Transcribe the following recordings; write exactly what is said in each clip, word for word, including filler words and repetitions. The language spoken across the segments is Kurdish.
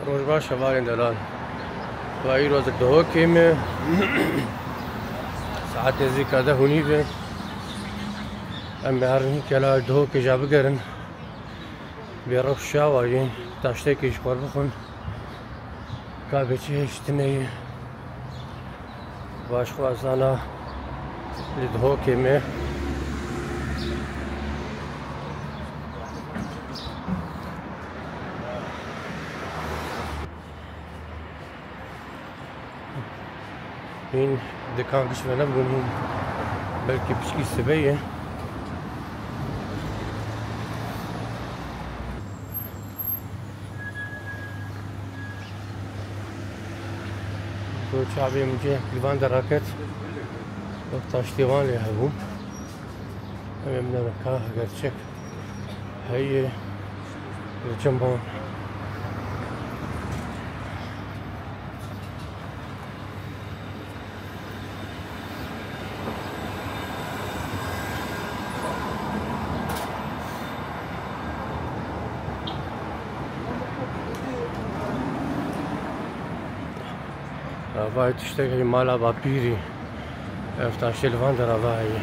Roj baş hevalên delal. Va îro ez li Dihokê me. Saet nêzîka deh û nîv e. Em ê herin hînkela Dihokê ja bigerin. Bê rewş şawa yê, taştêkê ji xwe bixwin. Ka bê çi hêj tune ye. Baş xwezana li Dihokê me. Hîn dikan giş venebûn, hîn belkî piçkî sibe ye. Ku çavê min cihek li van deraket, wek taştê wan lê hebû. Em ê bine ka gerçek heye li cem wan. Vay tiştek heye mala bapîrî. Ev taştê li van dera va heye.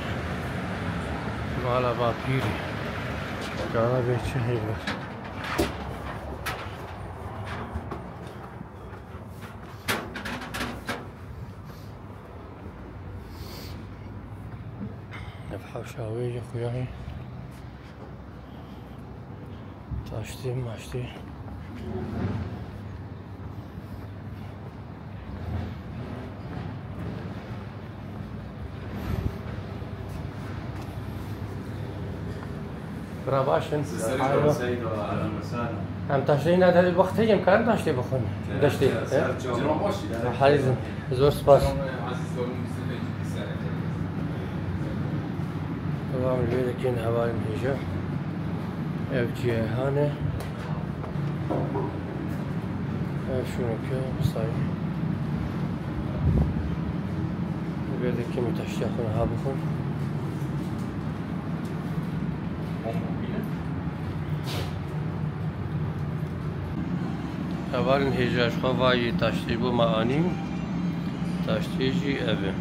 Mala bapîrî. Kara bê çi heye. Ev hewşa wê yê xuya ye. Taştê maştê. Bira baş in. Siz ser Hayır. Seydo, ahlen ve sahlen. Em taştê ne de wextê em karin taştê bixwin. Evet, deştê, evet, he? Ser çamur. Halîzin. Zor spas. Tamam, vê dekên hevalên hêja. Ev cihê hane. Ev şûneke qisayî. Vê dekên taştiya xwe niha bixwin. Hevalên hêja ji xwe vayî taştê bo me anî. Taştê jî ev e.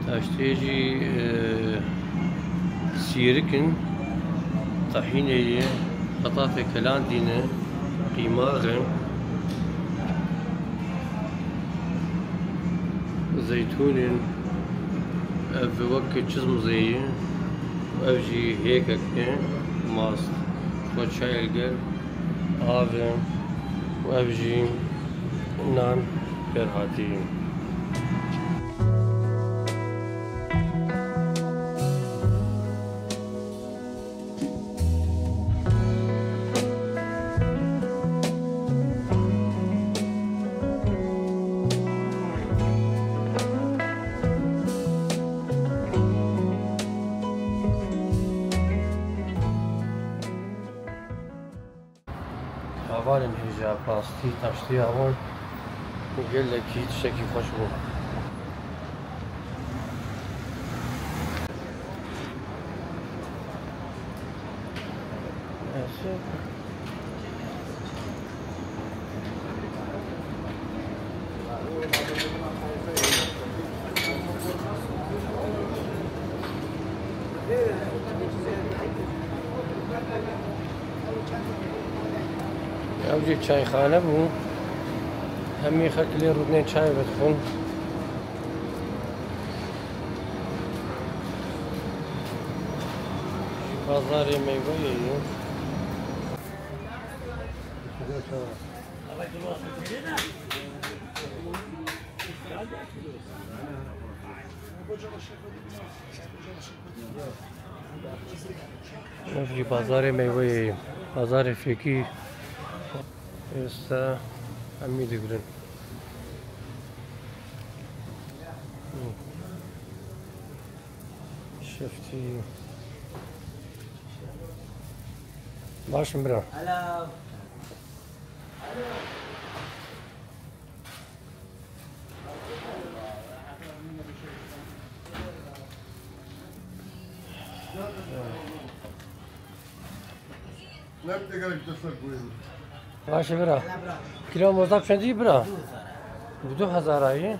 Taştê jî, e, sîrik in, tahînê ye, petatê kelandî ne, qîmax e, zeytûn in, ev wek çizmizê ye, ev jî hêkek e, mast, xwe çayê li gel. Av e û ev jî nan pêr hatî. Hevalên hêja, bi rastî taştiya wan gelekî tiştekî xweş bû. Ew jî çayxane bû. Hemî xelk lê rûdinên çayê vedixwin. Bazarê meyveyê ye. Ev jî bazarê meyveyê ye. Bazarê fêkî. Êsta em mî digirin. Şeftî. Baş in bira. Ne bir de gerek destek koyayım. Baş e bira. Kilo mozab çendî bira? Bi du hezar ayî.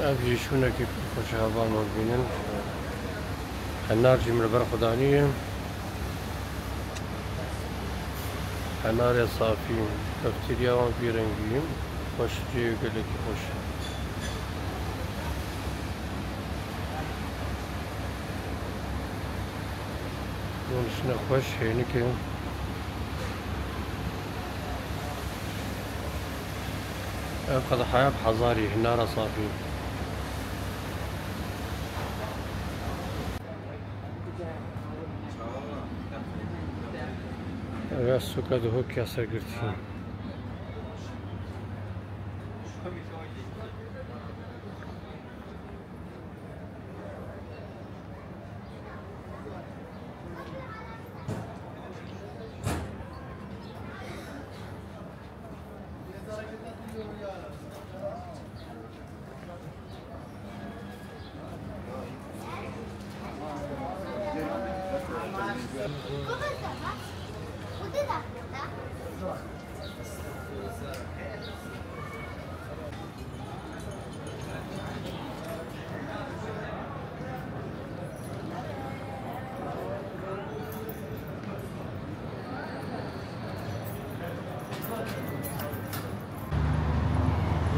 Ev jî şûnekî pir xweş e, hevalno dibînin. Henar jî min li ber xwe danî ye. Henarê safî, teftîriya wan vî rengî, xweş, cihê gelekî xweş. Rûniştine xweş, hênik e. Ev qedehaya bi hezarî, hinara safî. Ev ya sûka Duhokê ya sergirtî.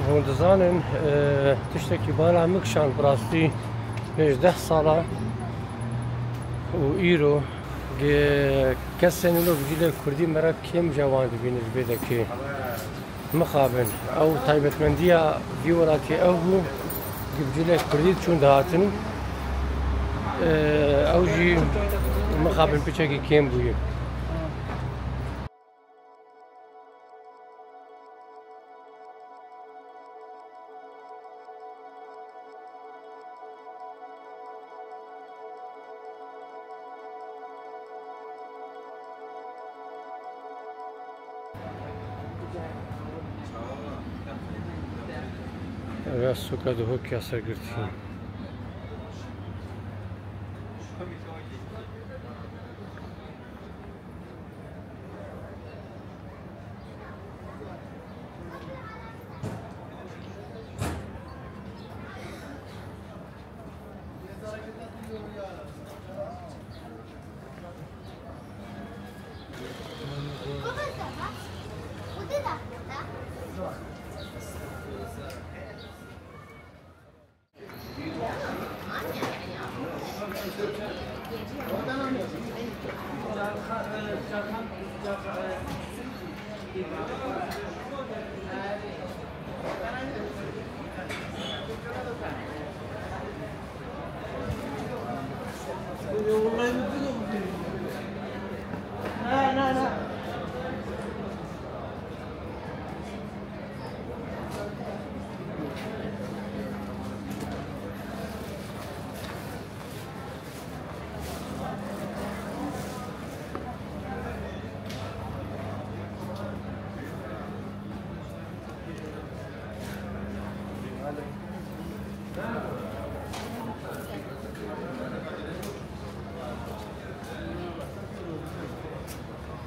Hûn dizanin, e, tiştekî bala min kişand bi rastî pênc deh sala û îro ge-, kesên wilo bi cîlê kurdî me re kêm ji wan dibînin ji vê dekê. Mixabin. Ew taybetmendiya vî welatî ew bû, ku bi cîlê kurdî diçûn dihatin. E, ew jî mixabin piçekî kêm bûye. Ev ya sûka Duhokê ya sergirtî.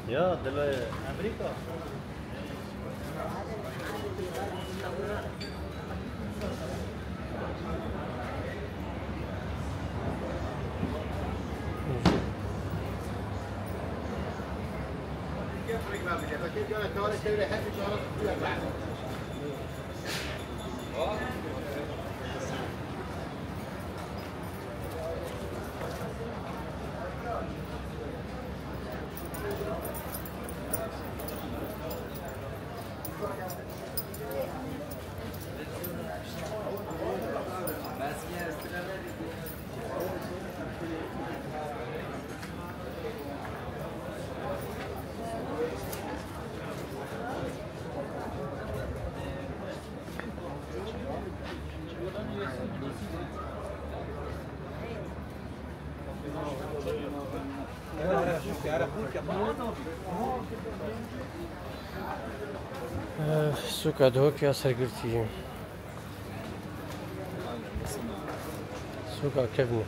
Ya, dilê Amerîka. Ev sûka Dihokê ya sergirtî ye. Sûka kevn e.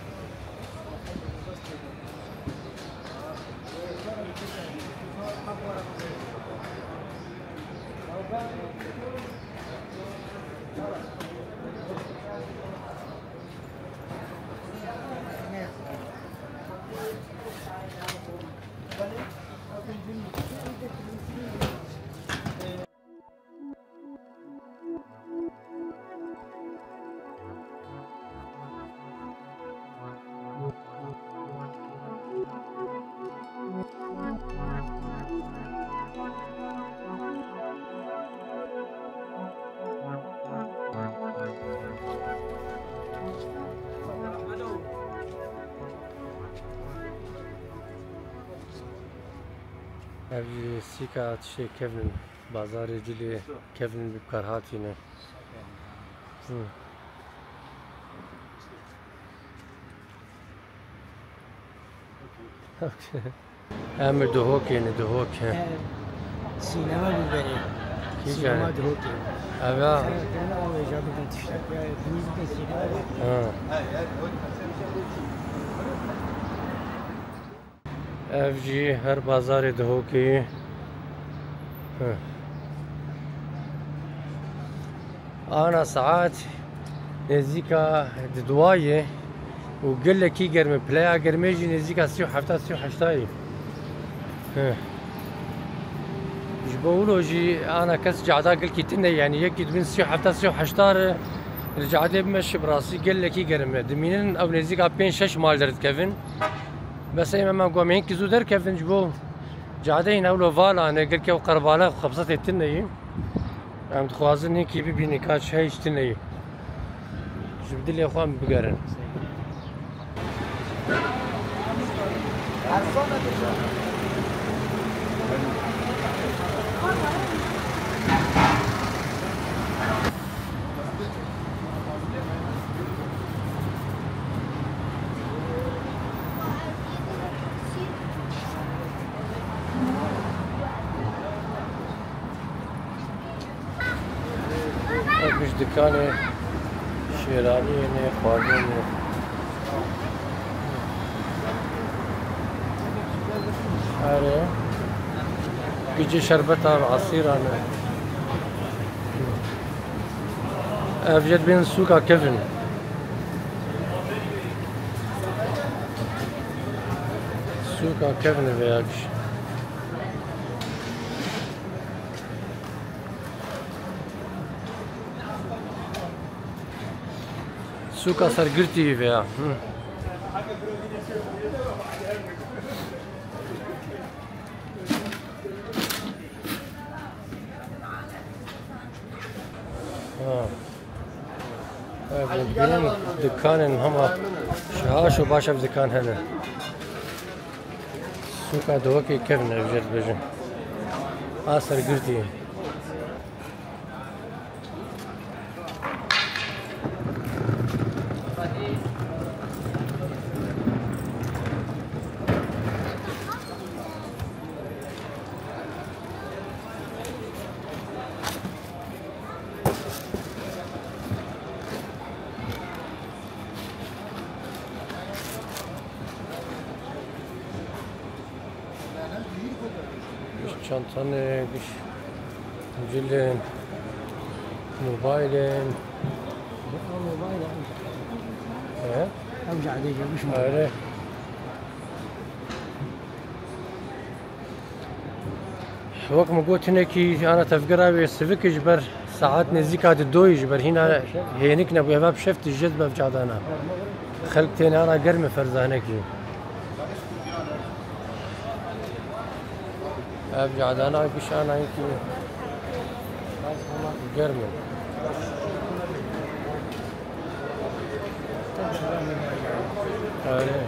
Ev jî sîka tiştê kevn in. Bazarê Cilê kevn in bi kar hatîne. Hı. Okey. Em li Dihokê ne, Dihok. He. Sînema bû berê. Kî Sînema kare? Dihokê. Eva. Sen, sen avêja bidin tiştek. Ya, dûr bidin sînema. Ha. Ev jî her bazarê Dihokê ye. Heh. Ana saet nêzîka di duwa ye û gelekî germ e. Pileya germê jî nêzîka sî û hefta, sî û heşta ye. Heh. Ji bo wilo jî ana kes cada gelkî tune, yanî yekî dibin sî û hefta, sî û heşta re li cadê bimeşe, bi rastî gelekî germ e. Dimînin ew nêzîka pênc şeş mal derdikevin. Bes em, em got em hinkî zû derkevin ji bo cadeyên ewlo vala ne, gelkî ew qerbala xebsetê tune ye. Em dixwazin hinkî bibînin ka çi heye çi tune ye. Ji bi dilê xwe em bigerin. Ev jî dikanê şêraniyê ne, xwarinê ne. Erê. Gicê şerbetan, esîran e. Ev jê dibên sûka kevn. Sûka kevn e vêya jî. Sûka sergirtî vêya. Hı. Dibînin dikanên hema şaş û baş ev dikan hene. Sûka Duhokê kevn ev jê dibêjin. A sergirtî. Giş çantanê, giş cilên, mobaylên. He? Ew jadê gelmiş mi? Öyle. Wek min got, hinekî ana tevgera wê sivikê ji ber saet nêzîka di doyê ji ber hîna hênik nebû. Eva bi şev tijê dibe ev cadana. Xelk têne ana germê ferza hinekî. Ev cadana giş ana hinkî germ e. Erê.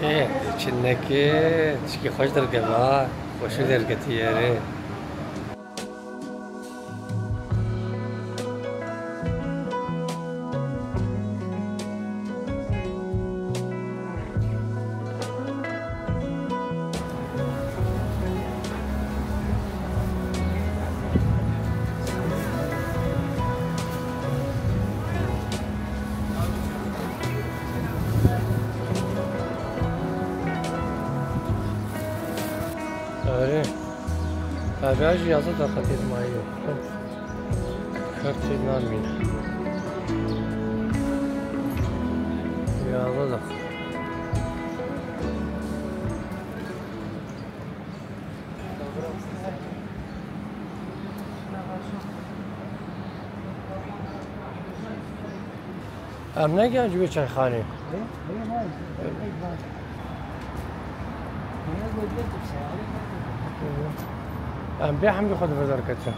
Ê, çinekê, tişkî xweş derkeve ha. Xweşî derketî erê. Erê. Ev jî yazda deqetê dimayî. Her şey nan mîne. Yazda deqe. Em negihan ji wê çayxanê. Em bê hemdî xwe di vir derketin.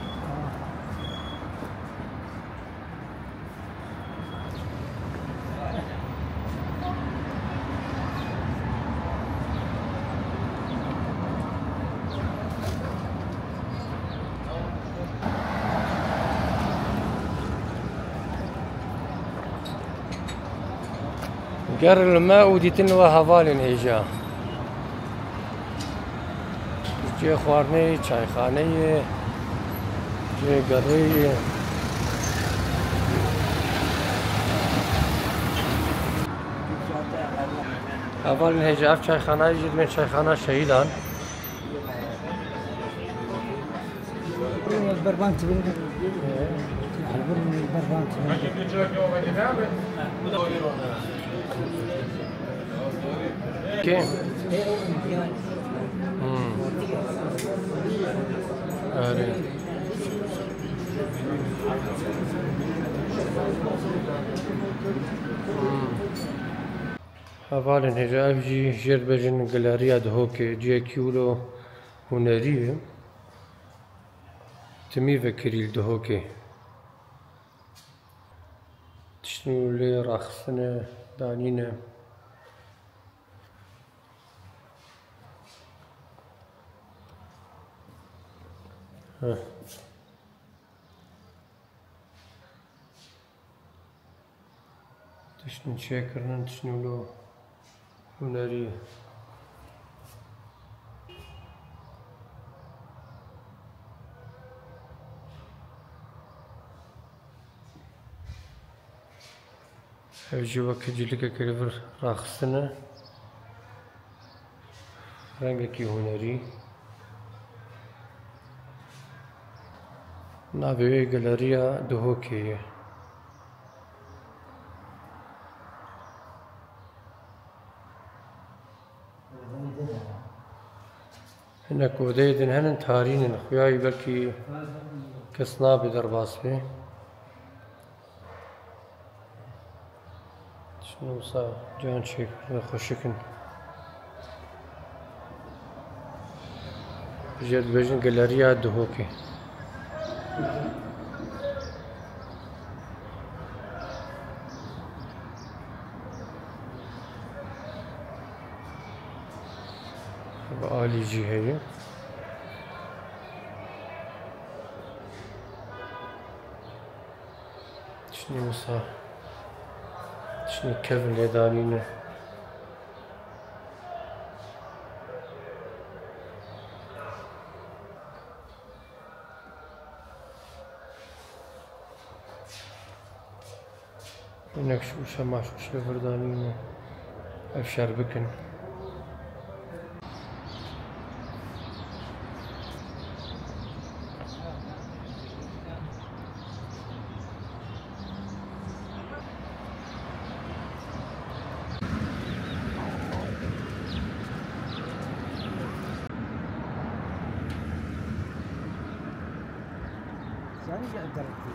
Ger li me û dîtin we hevalên hêja. Cihê xwarinê, çayxaneyê, cihê geriyê. Hevalên hêja, ev çayxanayê jî dibên çayxana şehîdan. Berban tibin. Berban tibin. Kê? Hmm. Erê. Hmm. Hevalên hêja, ev jî jê dibêjin Galeriya Duhokê, cihekî wilo hunerî ye. Timî vekirî li Duhokê. Tiştên lê raxistine, danîne. Heh. Tiştên çêkirinin, tiştên wilo hunerî. Ev jî weke cîlikekê li vir raxistine. Rengekî hunerî. Navê wê Galeriya Duhokê ye. Hinek odeyê din henin, tarîn in. Xuya wî belkî kes nabe derbas be. Şunu wisa can çêkirine xweşik in. Jê dibêjin Galeriya Duhokê. Bi alî jî heye. Tiştê wisa, tiştê kevin lê danîne. Hinek şûşe maşûş li vir danîne. Ev şerbik in. Sen gel derdi.